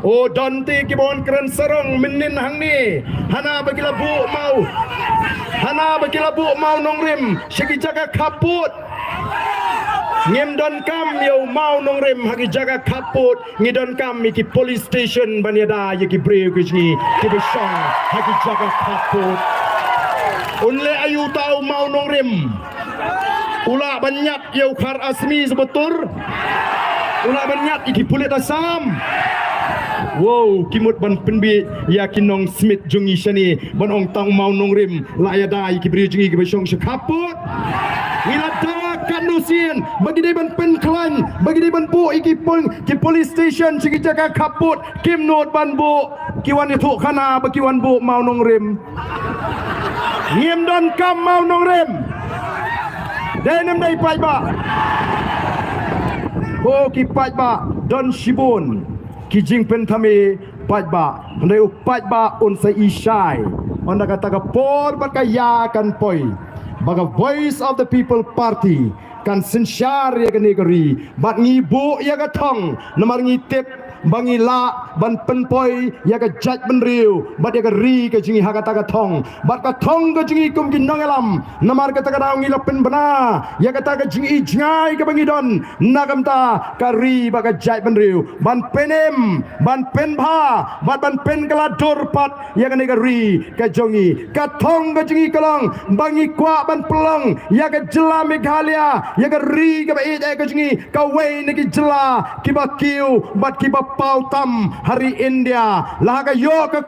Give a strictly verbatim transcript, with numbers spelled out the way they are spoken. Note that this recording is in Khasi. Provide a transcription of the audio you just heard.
O don te ki bun kren sarong mynnin hangne. Hana ba ki la buh maw. Hana ba ki la buh maw nongrim sha ki jaka khappud. Ngim donkam ïa u maw nongrim ha ki jaka khappud. Ngi donkam ïa ki police station ban ïada ïa ki briew ki jong ngi kiba shong ha ki jaka khappud. Un leh aïu uta u maw nongrim? U lah ban ñiad ïa u Khar Asmi Subatur? U lah ban ñiad ïa ki pulit Assam? Wow, ki mut ban pynbeit ïa ki nongsmit jong ngi shane ban ong tang u maw nongrim la ïada ïa ki briew jong ngi kiba shong sha khappud. Ngi la da katno sien ba ki dei ban pynkhlaiñ, ba ki dei ban buh ïa ki pol-, ki police station sha ki jaka khappud, kim nud ban buh. Ki wan ïathuh khana ba ki wan buh maw nongrim. Ngim donkam maw nongrim. Dei ne ym dei paidbah? Ko ki paidbah, don shibun ki jingpynthame paidbah. Hynrei u paidbah un sa i shai. Ynda kata ka por bad ka ïa kan poi ba ka Voice of the People Party kan synshar ïa kane ka ri bad ngi buh ïa ka thong namar ngi tip ba ngi lah ban pynpoi ïa ka jaitbynriew bad ïa ka ri ka jong ngi ha kata ka thong. Bad ka thong ka jong ngi kum ki nongïalam, namar kata ka daw ngi la pynbna ïa kata ka jingïohi jngai kaba ngi don na ka bynta ka ri bad ka jaitbynriew ban pynim, ban pynbha bad ban pynkylla dur pat ïa kane ka ri ka jong ngi. Ka thong ka jong ngi ka long ba ngi kwah ban pynlong ïa ka jylla Meghalaya, ïa ka ri kaba ïeit ka jong ngi, kawei na ki jylla kiba kiew bad kiba paw tam ha ri India. La ha ka ïoh ka